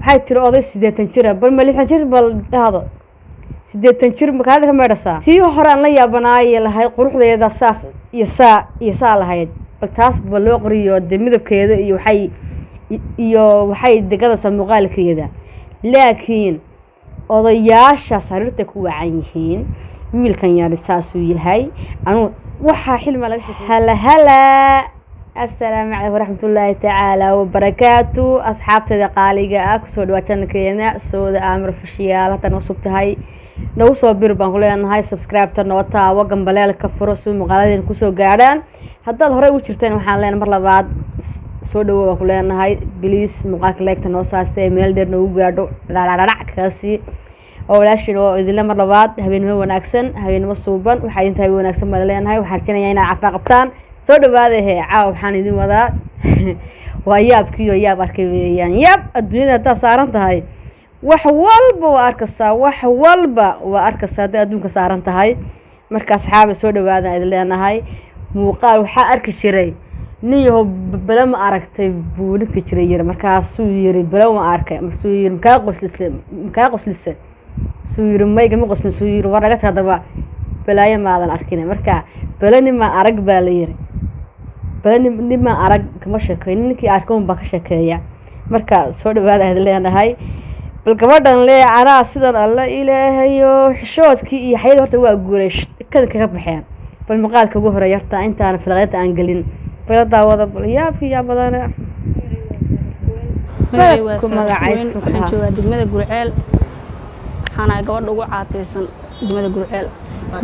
Waxay tiri oday 80 jira, bal ma 60 jir, bal dhahdo 80 jir makaada ka meedhasaa. Tii hore aan la yaabanaaye lahayd quruxdeeda saas iyo saa iyo saa lahayd, bal taas ba loo qoriyo dee midabkeeda iyo waxay iyo waxay degadaysaa muuqaalkeeda. Laakiin odayaasha sariirtay ku wacan yihiin, wiilkan yari saasuu yahay. Anuu waxaa xilma laga sheekay. Hala hala, assalaamu calaykum waraxmatullaahi tacaala wabarakaatu. Asxaabteeda qaaliga ah, kusoo dhawaa janalkeena Sooda Aamir Fashiyaal. Hadda cusub tahay, nagu soo bir baan ku leenahay, subscribe-ta noo taawo, gambaleelka furo si muuqaaladeena kusoo gaadhaan. Haddaad horey ugu jirteen, waxaan leenahay mar labaad soo dhawo baan ku leenahay. Please, muuqaalka like-ta noo saase, meel dheer noogu gaadho, dhadhadhadhac kaga sii. Oo walaashiin oo idinle mar labaad, habeenimo wanaagsan, habeenimo suuban. Waxaa idin tahay habeen wanaagsan baan leenahay. Waxaan rajaynayaa inaad cafaa qabtaan. Soo dhawaada he. Caawa waxaan idin wadaa waa yaabkiiyo yaab arkay weeyaan. Yaab adduunyada haddaad saaran tahay, wax walba waa arkaysaa, wax walba waa arkaysaa hadday adduunka saaran tahay. Marka asxaaba, soo dhawaadaan idin leenahay. Muuqaal waxaa arki jiray nin yahow, bale ma aragtay buu ninka jiray yiri. Markaasuu yiri, bale ma arkay. Markaasuu yiri, makaa qoslise? Makaa qoslise? Suu yiri, mayga ma qoslin. Suu yiri, war naga tag haddaba, balaayo maadan arkin. Marka bale nimaa arag baa la yiri, bale nimaa arag kama sheekeeyo, ninkii arka un baa ka sheekeeya. Marka soo dhawaada idin leenahay. Bal gabadhan le anaa sidan, alla ilaahayo, xishoodkii iyo xayada horta waa guuray, kada kaga baxeen. Bal muuqaalka ugu horeeya horta intaana filaqeynta aan gelin bala daawada, bal yaabki yaa badane. Magacay waa ku Saare magacayso. Weyn. Waxaan joogaa degmada Gurceel. Waxaan ahay gabadha ugu caataysan degmada Gurceel.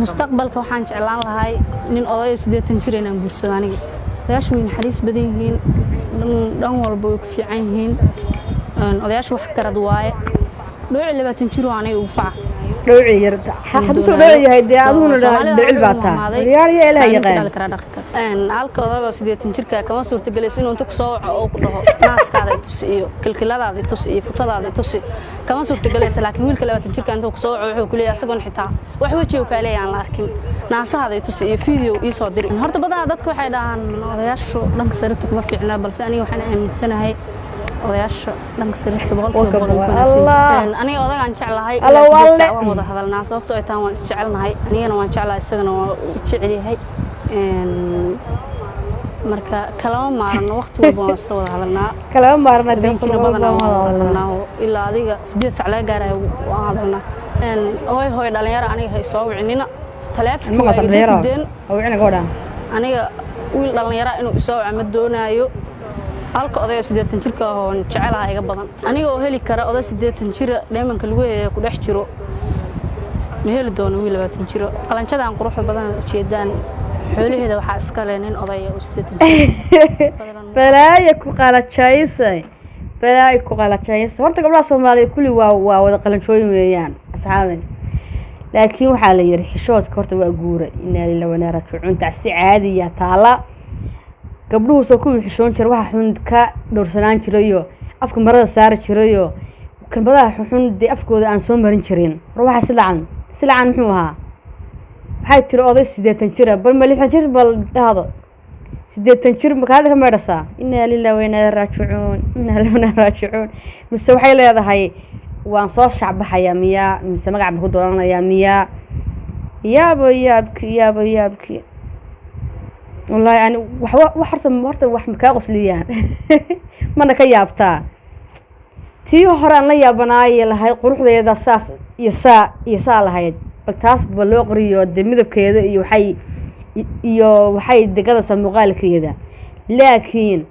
Mustaqbalka waxaan jeclaan lahay nin odayo 80 jir inaan guursado aniga. Odayaashu way naxariis badan yihiin, dhan walba way ku fiican yihiin. Odayaashu wax garad waaye. Dhooci 20 jir oo aniga ugu faca. Dhowci yar hadduu soo dhow yahay dee, adiguna dhicil baa taa walyaal yaa Ilaah yaqaan. Halka odagoo 80 jirka kama suurtagelayso inuu inta kusoo waco oo ku dhaho naaskaada i tusi iyo kilkiladaada i tusi iyo futadaada i tusi, kama suurtagelaysa. Laakiin wiilka 20 jirka intuu kusoo waco, wuxuu ku leeyahay, asagoon xitaa wax wejiga kaa leeyahay aan la arkin, naasahaada i tusi iyo video ii soo diri. Horta badanaa dadka waxay dhahaan odayaashu dhanka sariirta kuma fiicna, balse aniga waxaan aaminsanahay odayaasha dhanka sariirta 100% way ku wanaagsan yihiin. Aniga odagaan jeclahay Allow ilaa 8 alle. saac waan wada hadalnaa, sababtoo ay tahay waan isjecelnahay. Anigana waan jeclahay, isagana waa u jecel yahay. Marka kalama maarano, waqti walba waan isla wada hadalnaa. Kalama maarna dee. Habeenkiina badanaa waan wada hadalnaa oo ilaa adiga 8 sac laga gaarayo waan hadalnaa. Hooy hooy, dhalinyaro aniga hay soo wicinina taleefonkii waa iga dafideen. Wicina gabadha. Aniga wiil dhalinyaro inuu isoo waco ma doonaayo. Halka odayoo 80 jirka ahoon jecelaha iga badan. Aniga oo heli kara oday 80 jira, dheemanka lagu heeya ku dhex jiro, ma heli doono wiil 20 jiro. Qalanjadan quruxda badan aad ujeedaan, xoolaheeda waxaa iska leh nin odaya oo 80 jir. Balaayo ku qalajaysay, balaayo ku qalajaysay. Horta gabdhaha Soomaaliya kulli waa wada qalanjooyin weeyaan, asxaabe. Laakiin waxaa la yidhi xishoodka horta waa guura. Inaa lillahi wa inaa raajicuun. Tacsi caadiya taala. Gabdhuhu soo kuwii xishoon jira, waxa xun ka dhowrsanaan jirayo, afka marada saari jirayo, kelmadaha xunxun dee afkooda aan soo marin jirin. War waxa silacan silacan muxuu ahaa? Waxay tiri oday 80 jira, bal ma 60 jir, bal dhahdo 80 jir makaada ka meedhasaa. Inaa lillahi wa inaa raajicuun, inaa lillahi wa inaa raajicuun. Mise waxay leedahay waan soo shacbaxayaa miyaa? Mise magac baan ku dooranayaa miyaa? Yaabo yaabki, yaabo yaabki. Wallaahi ani waxba wax horta wax makaa qosliyaan, mana ka yaabtaa. Tii hore aan la yaabanaaye lahayd quruxdeeda saas iyo saa iyo saa lahayd, bal taas ba loo qoriyo dee midabkeeda iyo waxay iyo waxay degadaysaa muuqaalkeeda. Laakiin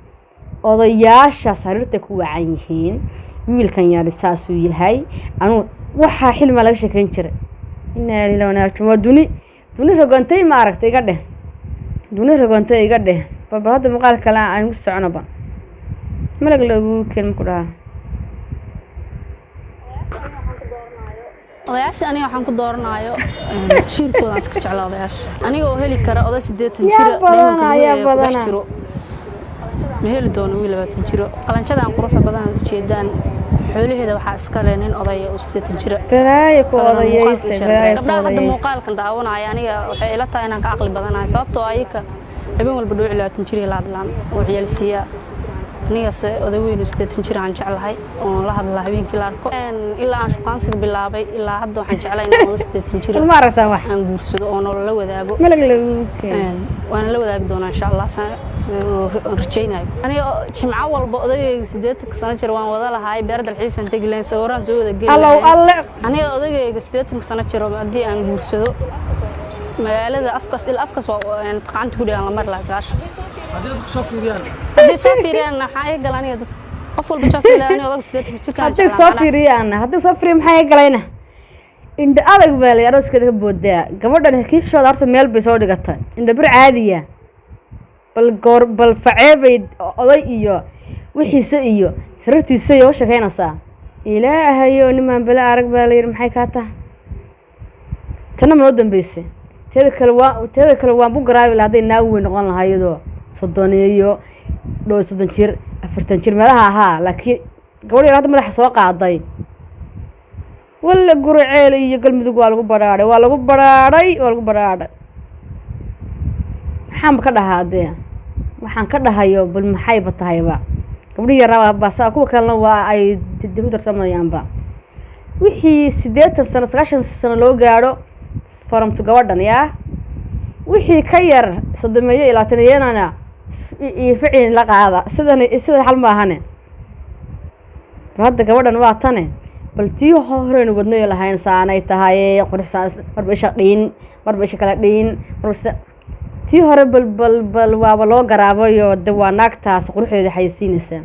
odayaasha sariirtay ku wacan yihiin, wiilkan yari saasuu yahay. Anuu waxaa xilmaa laga sheekeyn jiray. Inaa lillahi wa inaa raajicuun. Waa duni duni rogantay, ma aragtay? Iga dheh duni rogantay, iga dheh. Bal hadda muuqaal kale aan ku soconoba, malag loogu keen maku dhahaa. Odayaasha aniga waxaan ku dooranaayo shiirkoodaan iska jeclaa. Odayaasha aniga oo heli kara oday 80 Yaa jira, badana, dheemanka lagu yaa heeya ku dhex badana. jiro, ma heli doono wiil 20 jiro. Qalanjadan quruxda badan aad ujeedaan, xoolaheeda waxaa iska leh nin odaya oo 80 jira. Balaayo ku Badanaa muuqaalka odayeysay, u sheegay. balaayo ku Gabdhaha hadda odayeysay. muuqaalkan daawanaya, aniga waxay ila tahay inaan ka caqli badanahay, sababtoo ayaka habeen walba dhowci 20 jir la hadlaan oo ciyaalsiiyaa. Anigase oday weyn oo 80 jir aan jeclahay oon la hadlaa habeenkii la arko. Ilaa aan shuqaansiga bilaabay ilaa hadda waxaan jeclahay inaan oday 80 jir Bal ma aragtaan wax aan guursado oo nolol la wadaago. Malag lagu keenay. Waana la wadaagi doonaa insha Allah, saan rajaynayo. Aniga jimco walba odagayga 80 sano jir waan wada lahaay, beer dalxiisaan tegi lahayn, sawiraan soo wada geli Allow lahayn. Alle. Aniga odagayga 80 sano jiro haddii aan guursado, magaalada afkas ilaa afkas waa gacanta ku dhigan la mari lahaa 90. Haddii dadku soo fiiriyaan? Haddii soo fiiriyaan waxaa iga gala aniga dad qof walba joos ilaa aniga odag 80 jirkaan Hadday jeclaa soo macnaha. fiiriyaan, hadday soo fiiriyan maxaa iga galayna? Indha adag baa la arooskeeda ka boodaa. Gabadhan kiishooda horta meel bay soo dhigatay, indha bir caadiya. Bal goor bal faceebay oday iyo wixiisa iyo sariirtiisa iyo u shekeynaysaa. Ilaahayo, nimaan bala arag baa la yidhi. Maxay kaa tahay tana? Ma noo dambeysay? Teeda kale waa, teeda kale waan bu garaabi lahaa hadday naag weyn noqon lahaa, iyadoo 30 iyo dhow, 30 jir, 40 jir meelaha ahaa. Laakiin gabadh yar hadda madaxa soo qaaday walla Guriceel iyo Galmudug waa lagu badhaadhay, waa lagu badhaadhay, waa lagu badhaadhay. Maxaanba ka dhahaa dee? Waxaan ka dhahayo bal maxayba tahayba? Gabdhihi yaraa basa, kuwa kalena waa ay dib u darsamayaanba. Wixii 80 sano, 90 sano loo gaadho faramtu gabadhan yaa, wixii ka yar 30 iyo 20-yanana iyo ficilin la qaada. Sidan sida xal maahane. Bal hadda gabadhan waa tane, bal tii horeynu wadnayo lahayn saanay tahay quruxsaan, marba isha dhiin, marba isha kala dhiin, marba tii hore bal waaba loo garaabayo de. Waa naagtaas quruxdeeda xayeysiinaysa.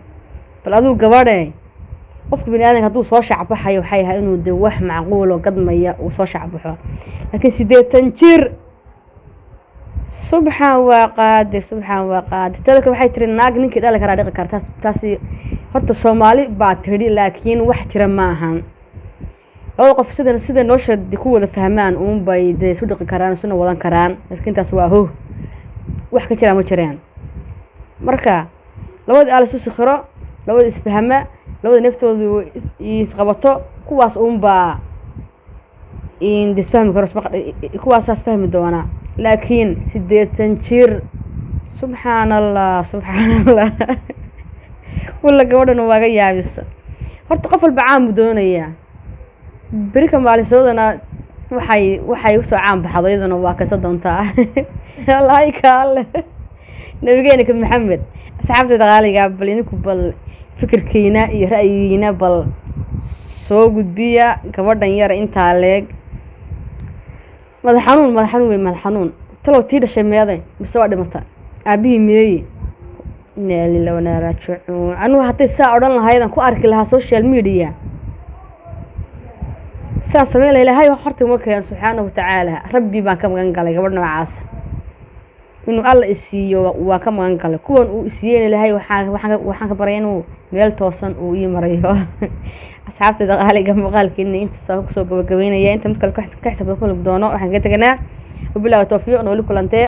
Bal aduu gabadhe, qofka bini aadanka hadduu soo shacbaxayo waxay ahay inuu de wax macquulo gadmaya uu soo shacbaxo. Laakiin 80 jir, subxaan waa qaadir, subxaan waa qaadir. Teeda kale waxay tiri naag ninkii dhali karaa dhiqi kara. Taas taasi horta Soomaali baa tidhi, laakiin wax jira ma ahan. Labada qof sida nolosha ku wada fahmaan uunbay dee isu dhiqi karaan, isuna wadan karaan. Laakiin taas waa hoh, wax ka jiraa ma jiraan. Marka labada Alla isu sikhiro, labada isfahma, labada neeftoodu isqabato, kuwaas uunbaa isfahmi karo, kuwaasaas fahmi doona. Laakiin 80 jir, subxaan Allah, subxaan Allah, walla gabadhan waaga yaabisa. Horta qof walba caan buu doonayaa. Berika maalinsoodana waxay usoo caan baxdo iyaduna waa kaysa doontaa. Allahay kaale nabigeena ka Maxamed. Asxaabteeda qaaliga, bal idinku bal fikirkiina iyo ra'yigiina bal soo gudbiya. Gabadhan yar intaa leeg, madax xanuun, madax xanuun wey, madax xanuun. Talow tii dhashay meeday mise waa dhimata? Aabihii meeye? Inaa lillahi wa inaa raajicuun. Anugu hadday saa odhan lahaydan ku arki lahaa social media, saan samayn laha. Ilaahay horta uma keeno, subxaanahu watacaala. Rabbi baan ka magan galay gabadh noocaasa inuu Alla isiiyo, waa ka magan galay. Kuwan uu isiiyeyna Ilaahay waxaan ka baryay inuu meel toosan uu ii marayo. Asxaabtayda qaaliga, muuqaalkiina intaas kusoo gabagabeynaya. Inta mid kale ka xisaabta ku doono waxaan kaga teganaa wabillahi tawfiiq. Nooli kulantee.